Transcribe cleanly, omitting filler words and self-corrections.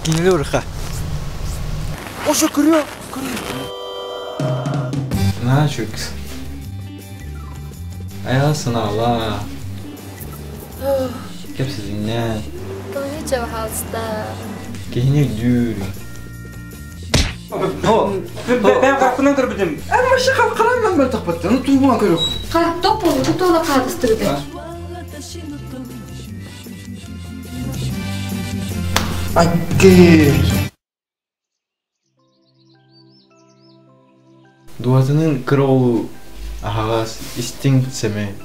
Кинилэр ырха. Ошо көрүө, көрүө. Наһаа үчүгэй. Айаҕа санаалаа. Кэпсэтиннэ. Тылыныча, пожалуйста. Киһини өйдүүр. Бэйэм харахпынан көрбүтүм. Эн вообще харахпынан мөлтөхпөттөн, туубунан көрүөх. Топ болу, туола хаадыстырды. Акки. Дуотунун кыра оҕолуу аһаҕас, истиҥ, сэмэй.